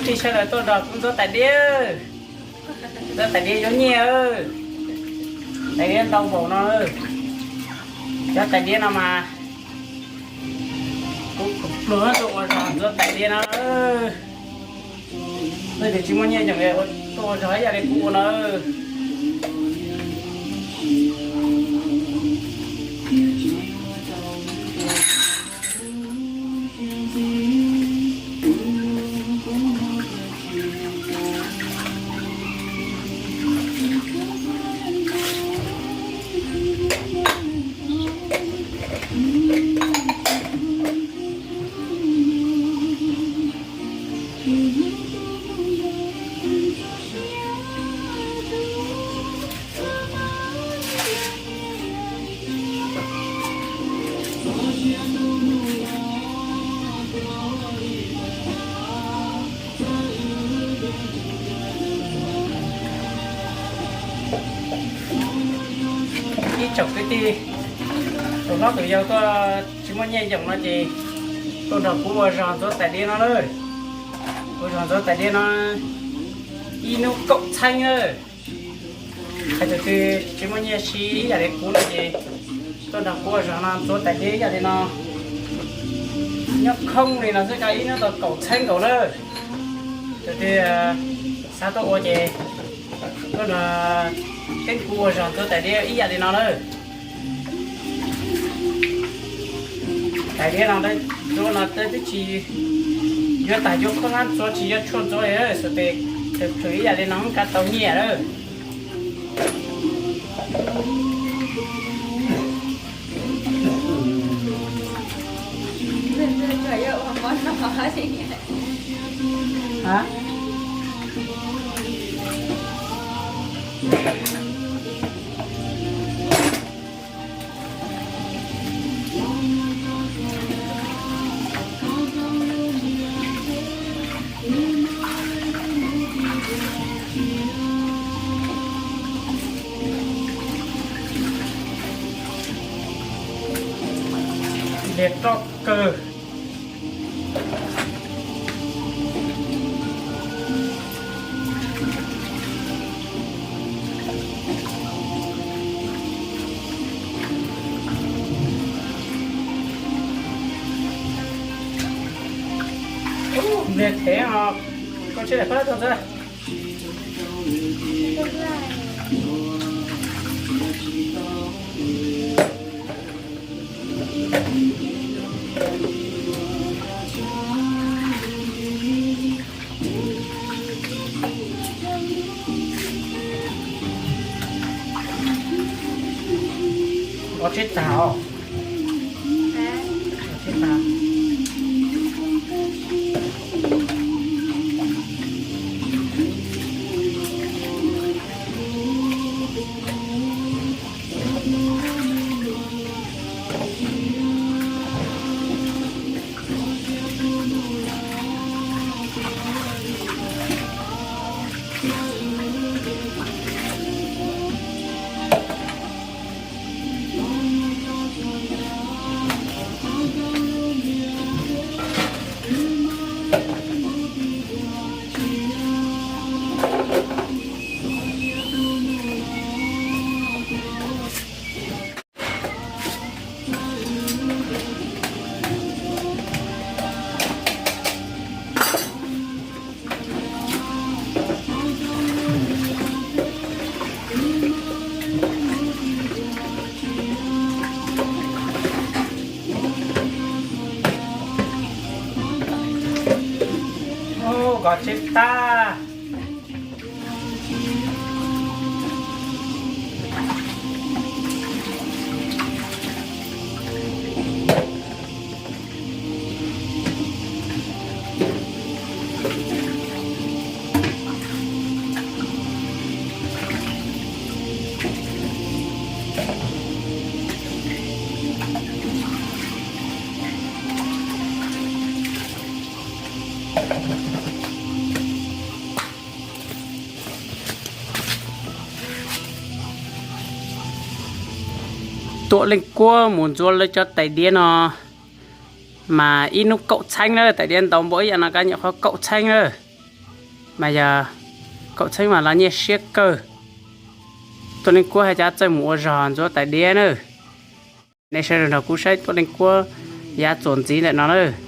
Tij sawv daws tuaj nrog kuv ntxuav tais diab, ntxuav tais diab yuav nyiaj. Tais diab ntau npaum no, cov tais diab no mas kuv pluag tuaj ua zog ntxuav tais diab no. Leej twg tsis muaj nyiaj yeem tuaj ua zog ib yam li kuv ua na. Ib tsoom kwv tij, tus hlob tus yau tuaj tsis muaj nyiaj yeem no ces tuaj nrog kuv ua zog ntxuav tais diab no lawm. Ua zog ntxuav tais diab no ib hnub kaum txheeb lawm. Hais tias twg tsis muaj nyiaj siv ib yam li kuv no ces tuaj nrog kuv ua zog no ntxuav tais diab ib yam li no. Nyob khoob li no xwb ko ib hnub tau kaum txheeb nkaus na. Tus twg xav tuaj ua ces tuaj nrog kuv ua zog ntxuav tais diab ib yam li no na. Tais diab no ntxuav no twb tsis yuav tag cuab khaub hlab ntxuav tsis yuav tshuaj ntxuav li, xav tias tus ib yam li no kav tau nyiaj lawm. Liag roj kawg. Liag thev os, koj tseb daim pab rau ntxawg. Ua tseb tag os. Kov tseb tag. Tuam leej kuab mus ntxuav lawv cov tais diav no mas ib hnub kaum txheeb lawm, tais diav ntau npaum ib yam no kab nyuam qhuav kaum txheeb lawm. Mas yog kaum txheeb mas los nyiaj siab kawg. Tuaj Leej Kuab hais cov txawj mus ua zog ntxuav tais diav na. Nej sawv daws nrog kuv saib Tuaj Leej Kuab yav txuas ntxiv ntawm no na.